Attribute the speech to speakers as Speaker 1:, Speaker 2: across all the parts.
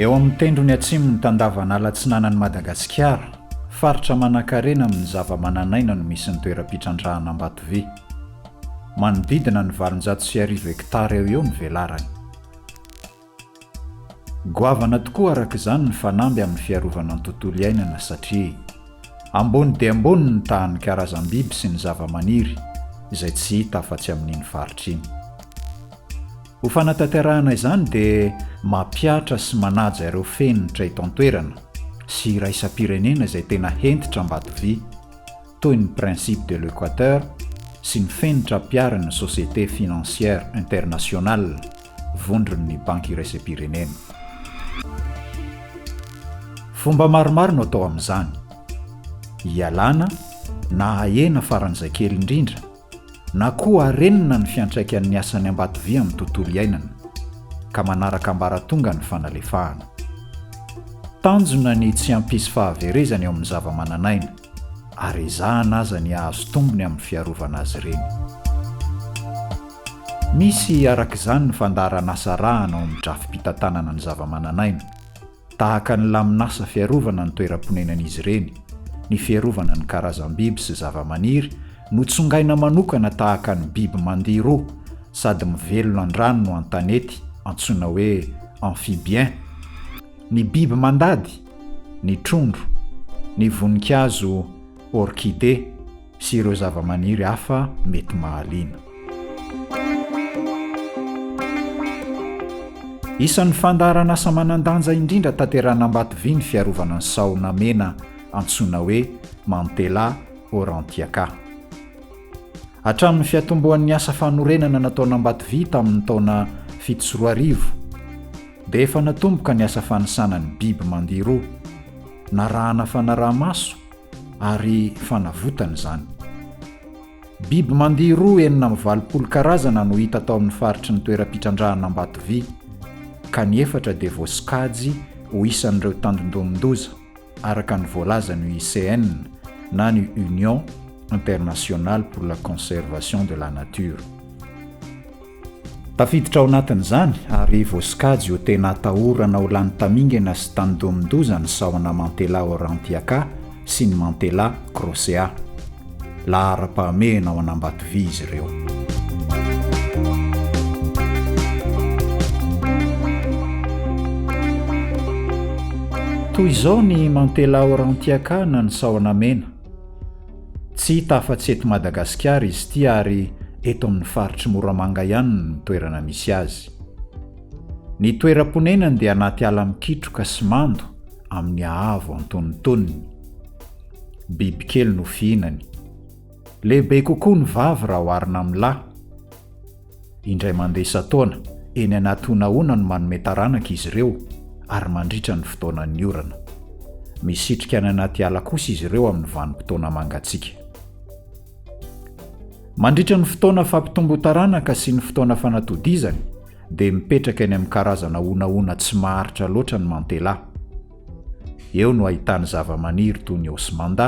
Speaker 1: Eo amin'ny tendrony atsimon'ny tandavan'ala atsinanan'i Madagasikara, faritra manankarena amin'ny zavamananaina no misy ny toeram-pitrandrahana Ambatovy. Manodidina ny 1800 hektara eo eo ny velarany. Goavana tokoa araka izany ny fanamby amin'ny fiarovana ny tontolo iainana satria ambony dia ambony ny tahan'ny karazam-biby sy ny zavamaniry izay tsy hita afa-tsy amin'iny faritra iny. Ho fanatanterahana izany dia mampihatra sy manaja ireo fenitra eto an-toerana sy iraisam-pirenena izay tena hentitra Ambatovy toy ny Principe de l'Equateur sy ny fenitra ampiharin'ny Société Financière Internationale, vondron'ny Banky Iraisam-pirenena. Fomba maromaro no atao amin'izany, hialana na hahena faran'izay kely indrindra na koa harenina ny fiantraikan'ny asan'ny Ambatovia amin'ny tontolo iainana, ka manaraka ambaratonga ny fanalefahana. Tanjona ny tsy hampisy fahaverezana eo amin'ny zava-manan'aina, ary ezahana aza ny hahazo tombony amin'ny fiarovana azy ireny. Misy araka izany ny fandaharan'asa arahana ao amin'ny drafi-pitantanana ny zava-manan'aina, tahaka ny lamin'asa fiarovana ny toeram-ponenan'izy ireny, ny fiarovana ny karazam-biby sy zavamaniry notsongaina manokana tahaka ny biby mandihy roa sady mivelona an-drano no an-tanety antsoina hoe amphibien, ny biby mandady, ny trondro, ny voninkazo orchidée sy ireo zavamaniry hafa mety mahaliana. Isan'ny fandaharan'asa manan-danja indrindra tanterahan'Ambatovy ny fiarovana ny sahona mena antsoina hoe Mantella aurantiaca. Hatramin'ny fiatombohan'ny asa fanorenana nataon'Ambatovy tamin'ny taona 2007 dia efa natomboka ny asa fanisana ny biby mandihy roa, narahana fanaraha-maso ary fanavotana izany. Biby mandihy roa 86 karazana no hita tao amin'ny faritry ny toeram-pitrandrahana Ambatovy, ka ny efatra dia voasokajy ho isan'ireo tandindomin-doza, araka ny voalazan'ny UICN na ny Union Internationale pour la Conservation de la Nature. Tafiditra ao anatin'izany ary voasokajy ho tena atahorana ho lany tamingana sy tandindomin-doza ny sahona Mantella aurantiaca sy ny Mantella crocea. Laharam-pahamehana ao an'Ambatovy izy ireo. Toy izao ny Mantella aurantiaca na ny sahona mena. Tsy hita afa-tsy eto Madagasikara izy ity ary eto amin'ny faritr'i Moramanga ihany no toerana misy azy. Ny toeram-ponenany dia anaty ala mikitroka sy mando amin'ny haavo antonontonony. Bibikely no fihinany. Lehibe kokoa ny vavy raha oharina amin'ny lahy. Indray mandeha isan-taona, eny anaty honahona no manome taranaka izy ireo, ary mandritra ny fotoanan'ny orana. Misitrika any anaty ala kosa izy ireo amin'ny vanim-potoana mangatsiaka. Mandritra ny fotoana fampitomboan-taranaka sy ny fotoana fanatodizany dia mipetraka eny amin'ny karazana honahona tsy maharitra loatra ny mantela. Eo no ahitany zavamaniry toy ny osmanda,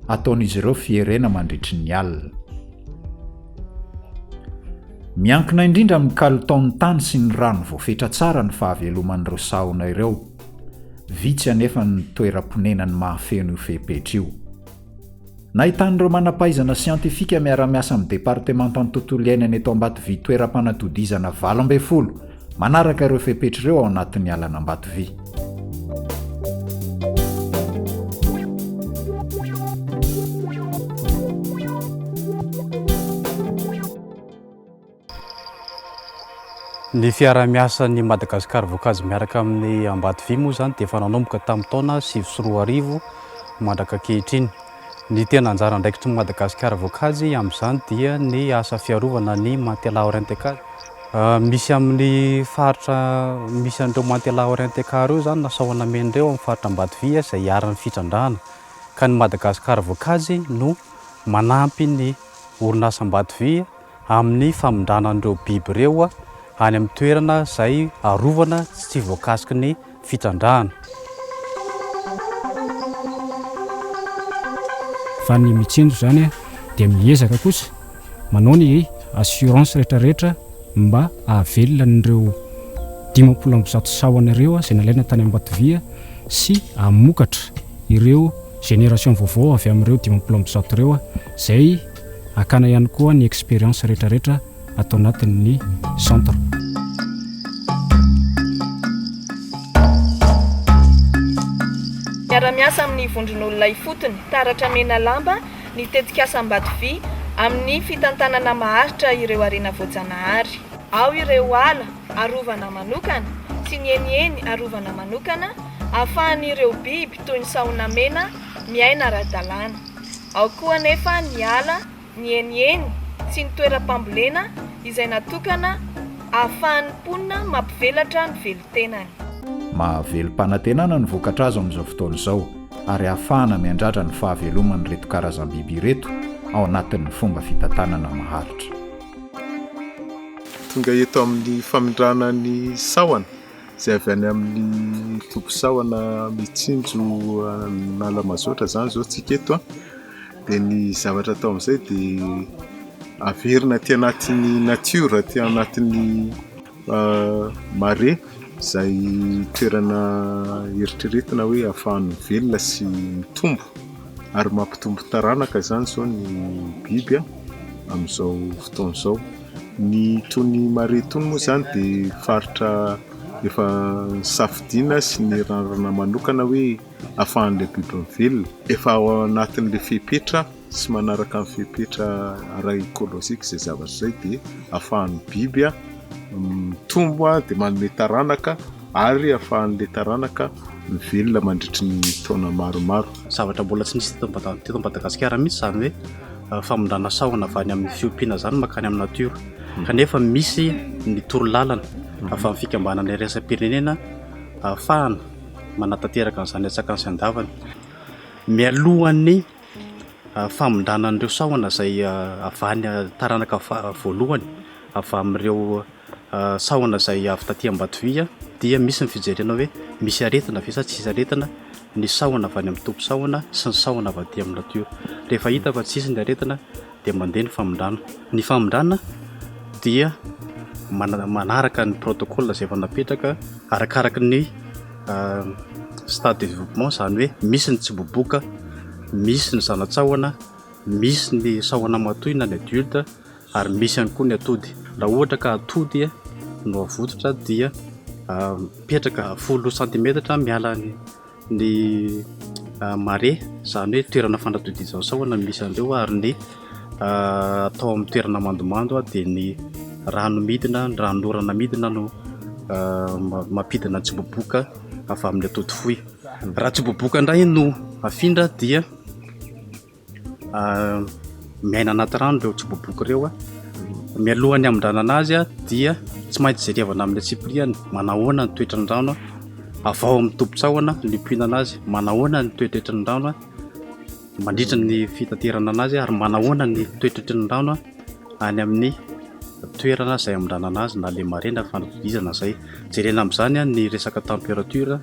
Speaker 1: ataon'izy ireo fierena mandritry ny alina. Miankina indrindra amin'ny kalitaon'ny tany sy ny rano voafetra tsara ny fahaveloman'ireo sahona ireo. Vitsy anefa ny toeram-ponenany mahafeno io fepetra io. Nahitan'ireo manam-pahaizana siantifika miara-miasa amin'ny departemantan'ny tontolo iainana eto Ambatovy toeram-panatodizana 18 manaraka ireo fepetra ireo ao anatin'ny alan'Ambatovy.
Speaker 2: Ny fiaraha-miasan'ny Madagascar Voankazo miaraka amin'ny Ambatovy moa izany dia efa nanomboka tamin'ny taona 2009 mandraka ankehitriny. Ny tena anjara andraikitry ny Madagascar Voankazo amin'izany dia ny asa fiarovana ny Mantella aurantiaca. Misy amin'ny faritra misy an'ireo Mantella aurantiaca ireo izany na sahona mena ireo amin'ny faritra Ambatovy izay iharan'ny fitrandrahana ka ny Madagascar Voankazo no manampy ny orinasa Ambatovy amin'ny famindrana an'ireo biby ireo any amin'ny toerana izay arovana sy tsy voakasiky ny fitrandrahana.
Speaker 3: Fa ny mitsinjo izany dia miezaka kosa manao ny assurance rehetra rehetra mba hahavelona an'ireo. 150 sahona ireo izay nalaina tany Ambatovia sy hamokatra ireo génération vaovao avy amin'ireo 150 ireo izay hakana ihany koa ny expérience rehetrarehetra ato anatin'ny centre.
Speaker 4: Miara-miasa amin'ny vondron'olona ifotony, Taratra Menalamba, ny tetikasa Ambatovy amin'ny fitantanana maharitra ireo harena voajanahary. Ao ireo ala arovana manokana sy ny heniheny arovana manokana ahafahan'ireo biby toy ny sahona mena miaina ara-dalàna. Ao koa anefa ny ala, ny heniheny sy ny toeram-pambolena izay natokana ahafahan'ny mponina mampivelatra ny velon-tenany.
Speaker 1: Mahavelom-panantenana ny vokatra azo amin'izao fotoana izao ary ahafahana miandrandra ny fahaveloman'ireto karazam-biby ireto ao anatin'ny fomba fitantanana maharitra.
Speaker 5: Tonga eto amin'ny famindrana ny sahona izay avy any amin'ny toby sahona mitsinjo Analamazaotra izany izao tsika eto. Dia ny zavatra atao amin'izay dia averina aty anatin'ny natiora, aty anatin'ny marais izay toerana eritreretina hoe ahafahany mivelona sy mitombo ary mampitombo taranaka izany izao ny biby amin'izao fotoana izao. Ny itony marais itony moa izany dia faritra efa nosafidiana sy niarahana manokana hoe ahafahan'ilay biby mivelona. Efa ao anatin'ilay fepetra sy manaraka ny fepetra ara-ekolojika izay zavatra izay dia ahafahan'ny biby mitombo dia manome taranaka ary ahafahan'ilay taranaka mivelona mandritry ny taona maromaro.
Speaker 2: Zavatra mbola tsy nisy teto Madagasikara mihitsy izany hoe famindrana sahona avy any amin'ny fiompiana izany mankany amin'ny natiora. Kanefa misy ny torolalana avy amin'ny fikambanana iraisam-pirenena ahafahana manatanteraka an'izany antsakany sy andavany. Mialohan'ny famindrana an'ireo sahona izay avy any taranaka voalohany avy amin'ireo sahona izay avy taty Ambatovia dia misy ny fijerena hoe misy aretina ve sa tsisy aretina ny sahona avy any amin'ny toby sahona sy ny sahona avy aty amin'ny natiora. Rehefa hita fa tsisy ny aretina dia mandeha ny famindrana. Ny famindrana dia manaraka ny protocole izay efa napetraka arakaraky ny stade de développement izany hoe misy ny tsiboboka, misy ny zana-tsahona, misy ny sahona matoy na ny adulte ary misy ihany koa ny atody. Raha ohatra ka atody no avototra dia mipetraka folo santimetatra miala ny ny marais, izany hoe toerana fanatodizan'ny sahona no misy an'ireo ary ny atao amin'ny toerana mandomando dia ny rano midina, ny ranonorana midina no mampidina ny tsiboboka avy amin'ny atody fohy. Raha tsiboboka indray no afindra dia Miaina anaty rano ireo tsiboboka ireo. Mialohan'ny hamindranana azy dia tsy maintsy jerevana amin'ny antsipiriany manahoana ny toetran'ny rano avy ao amin'ny tobin-tsahona no hipoinana azy, manahoana ny toetoetry ny rano mandritra ny fitaterana anazy ary manahoana ny toetoetry ny rano any amin'ny toerana izay hamindranana azy na le marais na fanatodizana izay. Jerena amin'izany ny resaka température,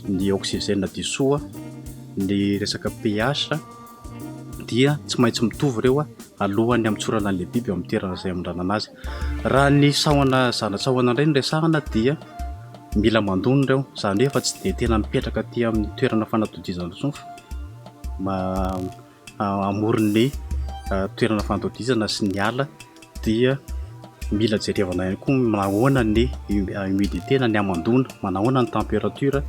Speaker 2: ny oxygène disoa. ny resaka pH dia tsy maintsy mitovy ireo alohan'ny hamotsorana an'ilay biby eo amin'ny toerana izay hamindranana azy. Raha ny sahona zana-tsahona indray no resahana dia mila mandona ireo, izany hoe efa tsy dia tena mipetraka aty amin'ny toerana fanatodizana intsony fa amoron'ny toerana fanatodizana sy ny ala dia mila jerevana ihany koa manahoana ny humidité na ny hamandoana, manahoana ny température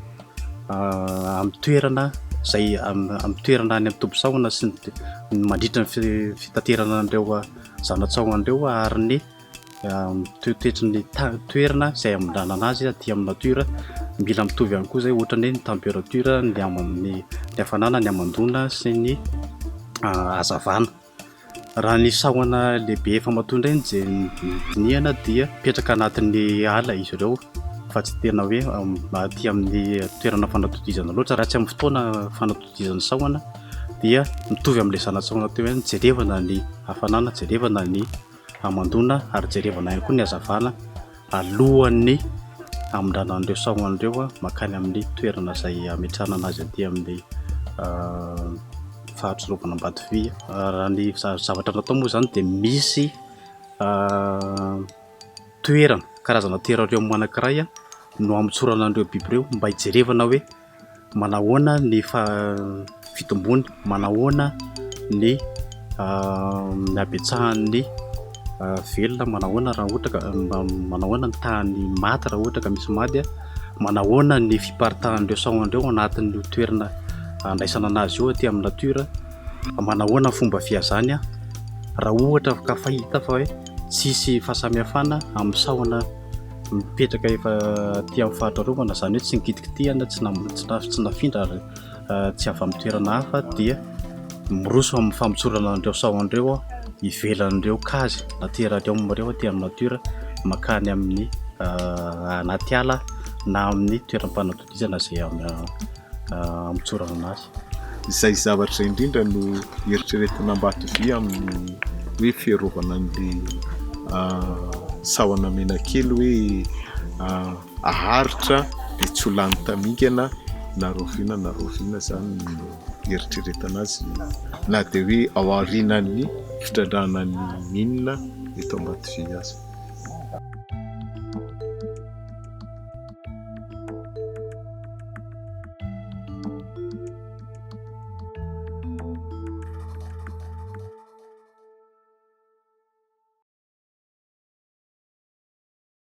Speaker 2: amin'ny toerana izay amin'ny toerana any amin'ny toby sahona sy ny mandritra ny fitaterana an'ireo zana-tsahona ireo ary ny toetoetry ny toerana izay hamindranana azy aty amin'ny natiora. Mila mitovy ihany koa izay ohatra ny hoe ny température, ny hafanana, ny hamandoana sy ny hazavana. Raha ny sahona lehibe efa matoy indray no dinihana dia mipetraka anatin'ny ala izy ireo fa tsy tena hoe aty amin'ny toerana fanatodizana loatra. Raha tsy amin'ny fotoana fanatodizan'ny sahona dia mitovy amin'ilay zana-tsahona teo ihany, jerevana ny hafanana, jerevana ny hamandoana ary jerevana ihany koa ny hazavana. alohan'ny hamindrana an'ireo sahona ireo mankany amin'ny toerana izay hametrahana anazy aty amin'ny faritra Rovan'Ambatovy. Raha ny zavatra natao moa izany dia misy toerana, karazana terrarium anankiray. no hamotsorana an'ireo biby ireo mba hijerevana hoe manahoana ny fitombony, manahoana ny habetsahan'ny velona, manahoana raha ohatra ka manahoana ny tahan'ny maty raha ohatra ka misy maty, manahoana ny fiparitahan'ireo sahona ireo anatin'io toerana andraisana anazy io aty amin'ny natiora, manahoana ny fomba fihazany raha ohatra ka hita fa hoe tsisy fahasamihafana amin'ny sahona. Mipetraka efa aty amin'ny faritra arovana, izany hoe tsy nikitikitihana, tsy tsy nafindra ary tsy avy amin'ny toerana hafa dia miroso amin'ny famotsorana an'ireo sahona ireo ivelan'ireo cage na terrarium ireo aty amin'ny natiora mankany amin'ny anaty ala na amin'ny toeram-panatodizana izay hamotsorana anazy.
Speaker 5: Izay zavatra izay indrindra no eritreretina Ambatovy amin'ny hoe fiarovana an'ilay sahona menakely hoe haharitra dia tsy ho lany tamingana na rahoviana na rahoviana izany no eritreretana azy na dia hoe ao aorianan'ny fitrandrahana ny mine eto Ambatovy aza.